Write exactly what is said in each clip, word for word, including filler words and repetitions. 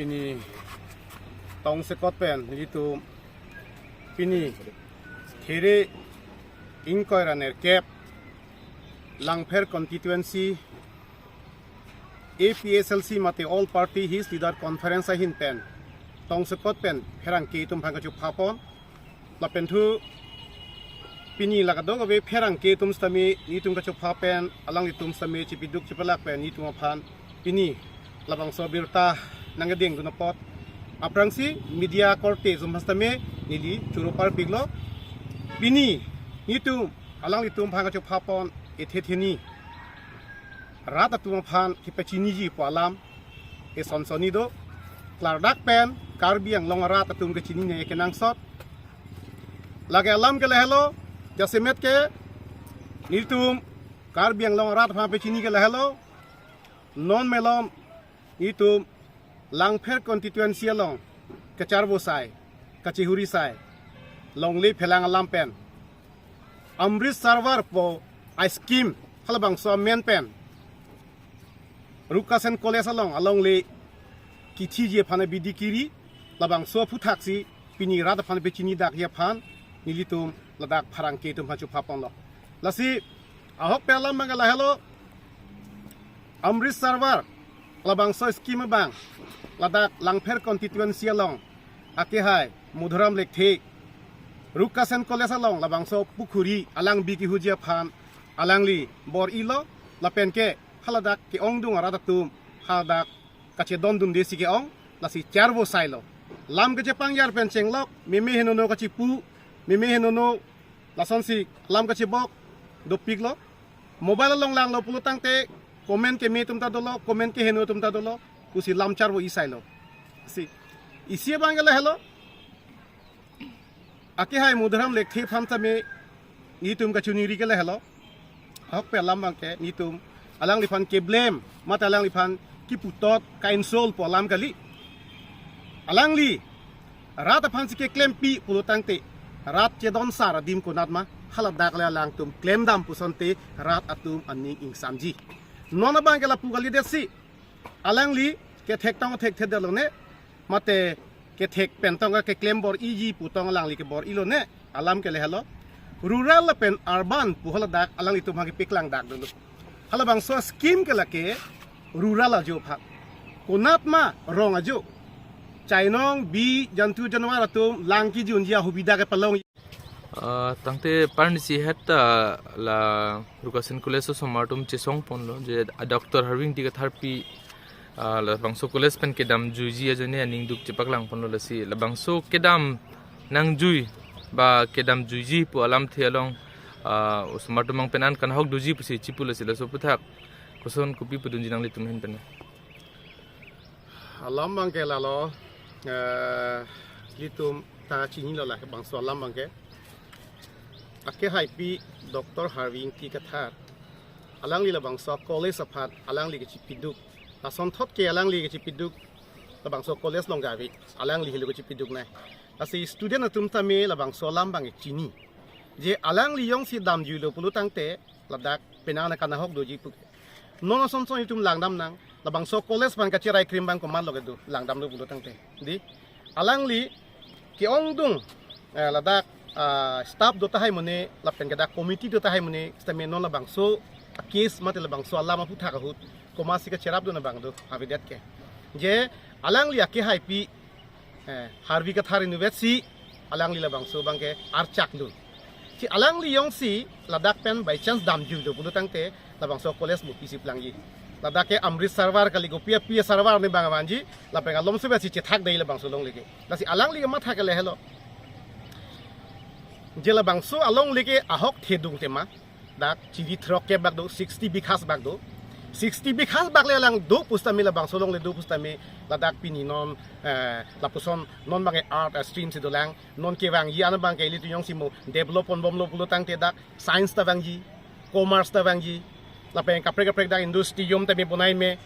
Pini tongsekot pen nelitum pini khere ingkoi ra nerkep Langpher constituency A P H L C mate All Party Hills Leader Conference ahin pen tongsekot pen pherangke atum aphan kachupha pon. Lapen thu pini la kadokave pherangke atum sitame nelitum kachupha pen alanglitum sitame chipiduk chipalak pen nelitum aphan pini labangso abirta nangkedengdun apot aphrangsi media korte atum aphan sitame neli choro parpiklo. Pini nelitum alanglitum aphan kachupha pon ethe theni rat atum aphan kepachiniji pu alam eson sonni do. Klardak pen Karbi Anglong arat atum kachinine kenangsot. Lake alam ke lahelo, jasemet ke nelitum Karbi Anglong arat aphan pachini ke lahelo. Non malom nelitum Langpher constituency along kacharvo sai, kachihuri sai, longle phelang alam pen Amrit Sarovar pu a-scheme halabangso amen pen Rukasen College along alongle kithiji aphan abidi kiri, labangso aphuthaksi pini rat aphan pachini dakji aphan nelitum ladak pherangke atum aphan chupha ponlo. Lasi ahok pen alam abang ke lahelo, Amrit Sarovar labangso scheme abang ladak Langpher constituency along akehai Madhuram Lekthe Rukasen College along labangso pukhuri alangbi kihuji aphan alangli bor-ilo, lapen ke haladak ke-ongdung arat atum haladak kachedondunde si ke-ong, lasi charvo sailo. Lam kachepangjar pen chenglok, meme henono kachipu, meme henono lasonsi lam kachebok dopiklo. Mobile along langlo pulo tangte comment keme atum ta dolo, comment keheno atum ta dolo, pusi lam charvo-i sailo. Si, isi abang ke lahelo, akehai Madhuram Lekthe aphan sitame nelitum kachiniri ke lahelo. Ahok pen alam abang ke nelitum alangliphan keblem mate alangliphan kiputot ka-insult pu alam kali. Alangli rat aphansi keklempi pulo tangte rat chedon sar adim konat ma, haladak le alangtum klemdam pusonte rat atum aning ingsamji. Non abang ke lapu kalidetsi alangli kethek tong thekthedetlo ne, mate kethek pen tong keklem bor-iji pu tong alangli kebor-ilo ne, alam ke lahelo. Rural lapen urban pu haladak alanglitum aphan kepaklang dak dolo. Halabangso scheme ke lake rural ajo aphan. Konat ma rong ajo. Chainong, bi, jantu janwar atum lang kijunji ahubida kepalong. Ah, tangte parnisi het ta la Rukasen College osomar atum chesong ponlo je, ah, Doctor Harving Ingti Katharpi, ah, labangso college pen kedamjuiji ajoine aning duk chepaklang ponlo, lasi labangso kedam nangjui ba kedamjuiji pu alamthe along, ah, osomar atum abang pen an kanahok doji pusi chipu, lasi laso aphuthak koson kopi pudunji nanglitum ahin pen? Alam abang ke lalo, eh, ilitum ta chinilo labangso alam abang ke. Akehaipi Doctor Harving Ingti Kathar, alangli labangso college aphan alangli kachipiduk, lasonthot ke alangli kachipiduk labangso college along kave, alangli helo kachipiduknei. Lasi student atum tame labangso alam abang ke chini. Je alangli jongsi damjuilo pulo tangte ladak penang na kanahok doji pu. Non asonson itum langdam nang, labangso college abang kacherai krim abang komatlo kedo, langdamlo pulo tangte. Di, alangli ke-ongdung, eh, ladak, ah, staff do tahai mone, lapen ke dak committee do tahai mone, sitame non labangso case mate labangso alam aphuthak ahut komatsi kacherapdun abang do, avedet ke. Je alangli akehaipi, eh, Harving Kathar inutvet si alangli labangso abang ke archakdun. Si alangli jongsi ladak pen by chance damjuilo pulo tangte labangso college mo pisi plangji. Ladak ke Amrit Sarovar kali, kopi api asarovar ne abang avanji, lapen alom sube si chethak dei labangso alongle ke. Lasi alangli kematha ke lahelo. Je labangso alongle ke ahok thedung tema. Dak chiri throk ke bak do, sixty bighas bak do. Sixty bighas bak le alang do pusitame, labangso alongle do pusitame, ladak pini non, eh, lapuson non abang ke art, eh, stream si dolang, non kevangji an abang ke ilitum jongsi mo develop ponbomlo pulo tangte dak science ta vangji, commerce ta vangji, lapen kaprek kaprek dak industry yom tame bonai me,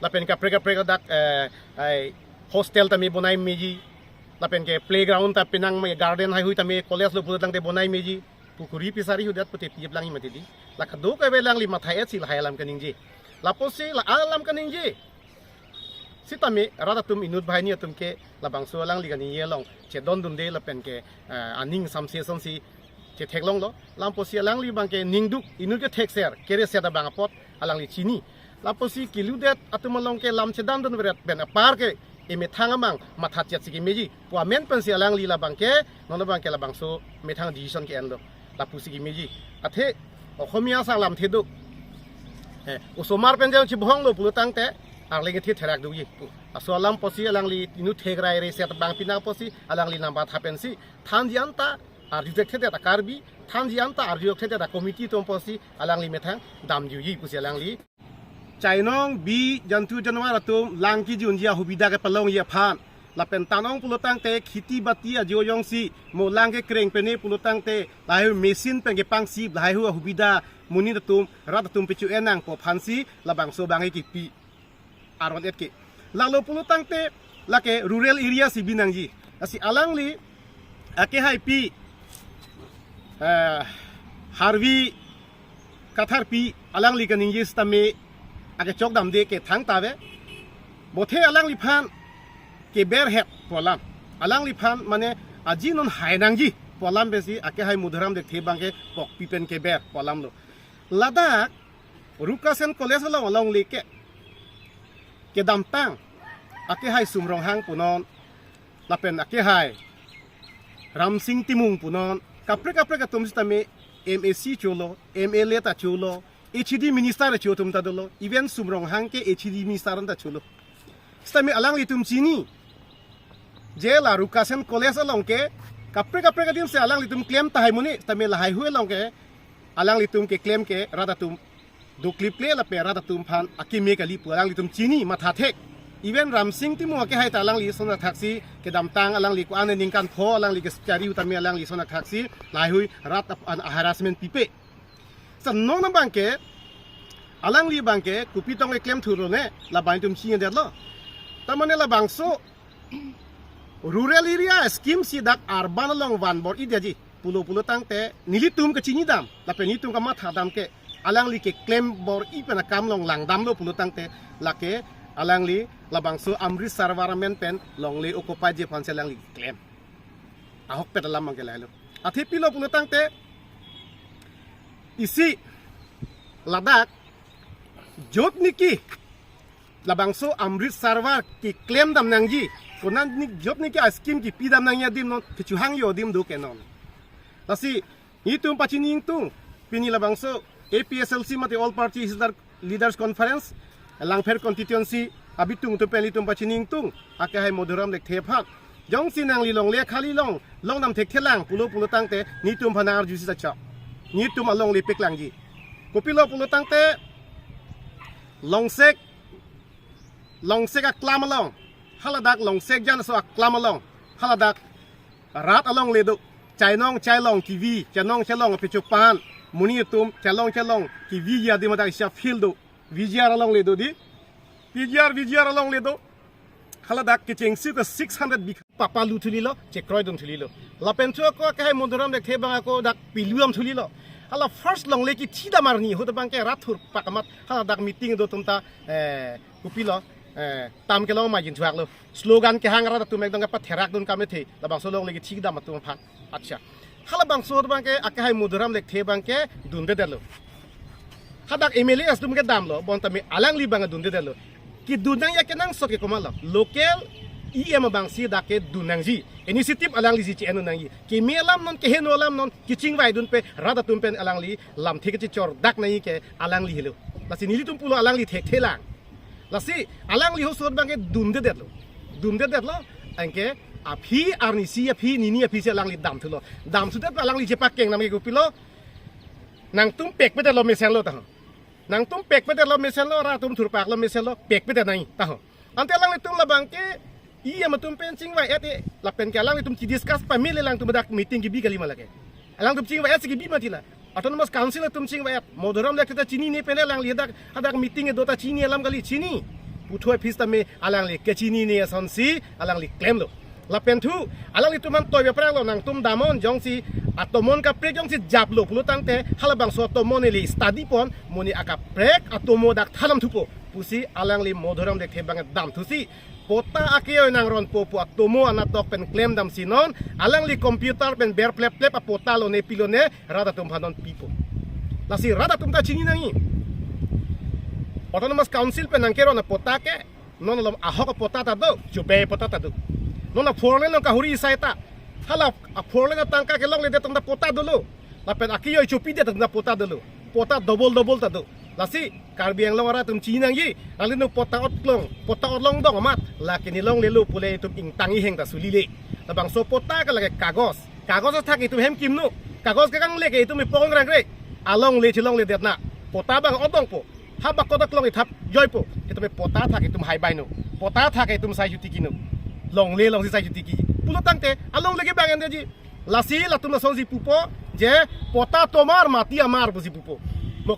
lapen kaprek kaprek dak, eh, ai hostel tame bonai meji, lapen ke playground ta penang me, garden haihui tame college lo pulo tangte bonai meji, pukhuri pisari hudat pute pi plangji mati di. La kadokave alangli matha-et si lahai alam kaningje. Lapusi la alam kaningje. Sitame rat atum inut banghini atum ke labangso alangli kaningje along chedondunde lapen ke, eh, aning samse asonsi chetheklonglo. Lam apotsi alangli abangke ningduk, inut kethekser, kereset abang apot alangli chini. Lam apotsi keludet atum along ke lam chedamdun veret pen apar ke emethang amang mathatchet si kemeji pu amen pensi alangli labangke non abangke labangso methang decision ke-enlo. Lapusi kemeji. Athe Okhomia asai alamthe do. Eh, osomar pen jang chibohonglo pulo tangte arleng kethe therak doji pu. Laso alam apotsi alangli inut thekrai reset abang pinak apotsi alangli nangpatha pensi thanji anta arju thekthedet a-Karbi, thanji anta arju thekthedet a-committee atum apotsi alangli methang damjuji pusi alangli. Chainong, bi, jantu janwar atum lang kejunji ahubida kepalongji aphan lapen tanong pulo tangte kheti bati ajo jongsi mo lang kekreng pene pulo tangte lahai machine pen kepangsip lahai hu ahubida monit atum rat atum pechu-en nangpo aphansi labangso abang kipi aron et ke. Lalo pulo tangte lake rural area si bi nangji. Lasi alangli akehaipi, eh, Harvi Katharpi alangli kaningje sitame akechok damde ke thangta ave. Bothe alangliphan keber het pu alam. Alangliphan mane aji non hai nangji pu alam pensi akehai Madhuram Lekthe abangke pokpi pen keber pu alamlo. Ladak Rukasen College along alongle ke kedamtang akehai Sum Ronghang punon lapen akehai Ramsing Timung punon kaprek kaprek atum sitame M A C cholo, M L A ta cholo, H E D minister cho atum ta dolo, even Sum Ronghang ke H E D minister ta cholo. Sitame alanglitum chini je la Rukasen College along ke kaprek kaprek adim si alanglitum klem tahai muni, sitame lahai hu along ke alanglitum keklem ke rat atum doklip kle lapen rat atum aphan akeme kali pu alanglitum chini mathathek. Even Ramsing Timung akehai ta alangli ason athaksi kedamtang alangli ko-an aningkan pho alangli kechari hu tame alangli ason athaksi lahai hu rat aphan harassment pipe. Sa non abangke alangli abangke kopi tong keklem thurlo ne labangtum chinidetlo. Ta mane labangso rural area scheme si dak urban along van bor-idetji pulo pulo tangte nelitum kachinidam lapen nelitum kamathadam ke alangli keklem bor-i pen akam along langdamlo pulo tangte lake alangli labangso Amrit Sarovar amen pen longle occupyji aphansi alangli keklem. Ahokpet alam abangke lahelo. Athe pilo pulo tangte isi ladak jotniki labangso Amrit Sarovar keklem dam nangji, konatniki jotniki a-scheme kipi dam nangji adim non kechohangji adim do ke non. Lasi nelitum pachini ingtung, pini labangso A P H L C mate All Party Leader, Leaders Conference, Langpher Constituency abitung atum pen nelitum pachini ingtung, akehai Madhuram Lekthe aphan. Jongsi nangli longle khali long, longdam thekthelang pulo pulo tangte nelitum aphan arjusi ta chok. Nelitum alongle peklangji. Kopilo pulo tangte Longsek, Longsek aklam along, haladak Longsek janso aklam along, haladak rat alongle do, chainong chailong kivi, chainong chailong apechopan, monit atum chailong chailong kiviji adim adak isi a-field do, V G R alongle do di, P G R, V G R alongle do. Haladak kechengsi ke six hundred bigha papalu thulilo, chekroidun thulilo. Lapen thu ako akehai Madhuram Lekthe abang ako dak pilu dam thulilo. Hala first longle kithidam arni ahut abangke rat thurpak amat haladak meeting do atum ta, eh, kopilo, eh, tam kelong majin thuaklo. Slogan kehang rat atum ekdom kepatherakdun kamethe. Labangso longle kithidam atum aphan. Accha. Halabangso abangke akehai Madhuram Lekthe abangke dundedetlo. Hadak M L A atum kedamlo, bonta me alangli abang dundedetlo. Kedun nangji akenangsot ke komatlo. Local E M abangsi dak kedun nangji. Initiative alanglisi che-en nangji. Keme alam non, keheno alam non, kechingvaidunpe rat atum pen alangli lamthe kechechordak nangji ke alangli helo. Lasi nelitum pulo alangli thekthelang. Lasi alangli ahut abangke dundedetlo. Dundedetlo, anke aphi arnisi aphi nini aphisi alangli damthulo. Damthudet alangli chepakeng nam ke kopilo. Nangtum pekpedetlo mesenlo taho. Nangtum pekpedetlo mesenlo, rat atum thurpaklo mesenlo, pekpedet nangji taho. Ante alanglitum labangke E M atum pen chingvai-et-e, lapen ke alanglitum chediscuss pamele alangtum dak meeting kebi kali ma lake. Alangtum chingvai-et si kebi mati la. Autonomous Council atum chingvai-et. Madhuram Lekthe ta chinine pen alangli hadak, hadak meeting kedo ta chini alam kali, chini. Puthot aphisi tame alangli kechinine asonsi alangli klemlo. Lapen thu alanglitum aphan toibe pranglo, nangtum damnon, jongsi atomon kaprek jongsi japlo pulo tangte halabangso atomon neli study pon, monit akaprek atomo dak thandam thupo pusi alangli Madhuram Lekthe abang damthusi Pota akeyoi nangronpo pu atomo anatok pen klemdamsi non alangli computer pen ber plep plep apota lone pilone rat atum aphan non pipo. Lasi rat atum ta chini nangji. Autonomous Council pen nangkeron apota ke non alom ahok apota ta do, chobei apota ta do. Non a four lane along kahuri asai ta, hala a four lane atangka kelongledet atum ta pota dolo. Lapen akeyoi chopidet atum ta pota dolo. Pota double double ta do. Lasi Karbi Anglong arat atum chini nangji. Nangli nu pota otlong, pota otlong dong amat, lake ne longlelo pule itum ingtang iheng ta sulile. Labangso pota ke lake kagos. Kagos athak itum hem kimno. Kagos ke kangle ke itum ipong rangre. Alongle chelongledet na. Pota abang odongpo. Ha bakot aklong ithap joipo. Itum pota athak itum haibaino. Pota athak itum sai jutiki no. Longle longsi sai jutiki. Pulo tangte alongle ke bang endeji. Lasi latum lasonsi pupo je pota tomar mati amar pusi pupo.